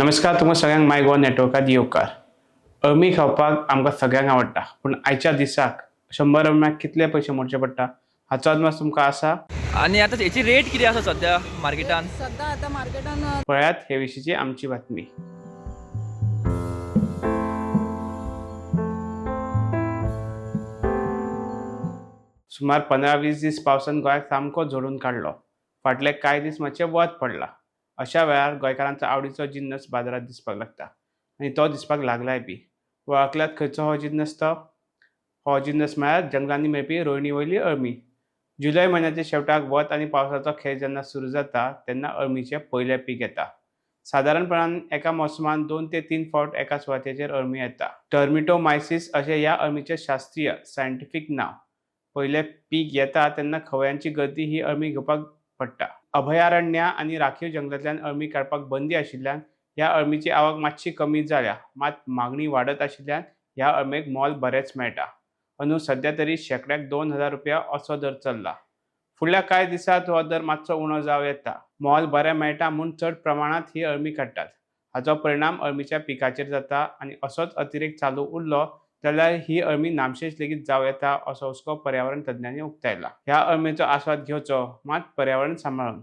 नमस्कार, तुमकां सगळ्यांक माय गोवा नेटवर्कात येवकार. अळमी खावपाक आमकां सगळ्यांक आवडटा, पूण आयच्या दिसाक 100 अळम्याक कितले पयशे मोडचे पडटा हाचो अदमास तुमकां आसा? आनी आतां हेची रेट कितें आसा सद्या मार्केटान? सद्या आतां मार्केटान पळयात हे विशींची आमची बातमी. सुमार 15-20 दीस पावसान गोंयाक सामको झोडून काडलो. फाटले कांय दीस मातशें वत पडलां. अशा वेळार गोंयकारांचो आवडीचो जिन्नस बाजारांत दिसपाक लागता आनी तो दिसपाक लागलाय बी. वळखल्यात खंयचो हो जिन्नस तो? हो जिन्नस म्हळ्यार जंगलांनी मेळपी रोयणी वयली अळमी. जुलय म्हयन्याच्या शेवटाक वत आनी पावसाचो खेळ जेन्ना सुरू जाता तेन्ना अळमीचें पयलें पीक येता. सादारणपणान एका मोसमांत 2 ते 3 फावट एका सुवातेचेर अळमी येता. टर्मिटोमायसीस अशें ह्या अळमीचें शास्त्रीय सायंटिफीक नांव. पयलें पीक येता तेन्ना खवयांची गर्दी ही अळमी घेवपाक पडटा. अभयारण्यां आनी राखीव जंगलांतल्यान अळमी काडपाक बंदी आशिल्ल्यान ह्या अळमीची आवक मातशी कमी जाल्या, मात मागणी वाडत आशिल्ल्यान ह्या अळमेक मोल बरेंच मेळटा. अंदू सद्या तरी शेंकड्याक 2000 रुपया असो दर चल्ला. फुडल्या कांय दिसांत हो दर मातसो उणो जावं येता. मोल बरें मेळटा म्हूण चड प्रमाणांत ही अळमी काडटात. हाचो परिणाम अळमीच्या पिकाचेर जाता आनी असोच अतिरेक चालू उरलो जाल्यार ही अळमी नामशेश लेगीत जावं येता असो हुस्को पर्यावरण तज्ञांनी उक्तायला. ह्या अळमेचो आस्वाद घेवचो, मात पर्यावरण सांबाळून.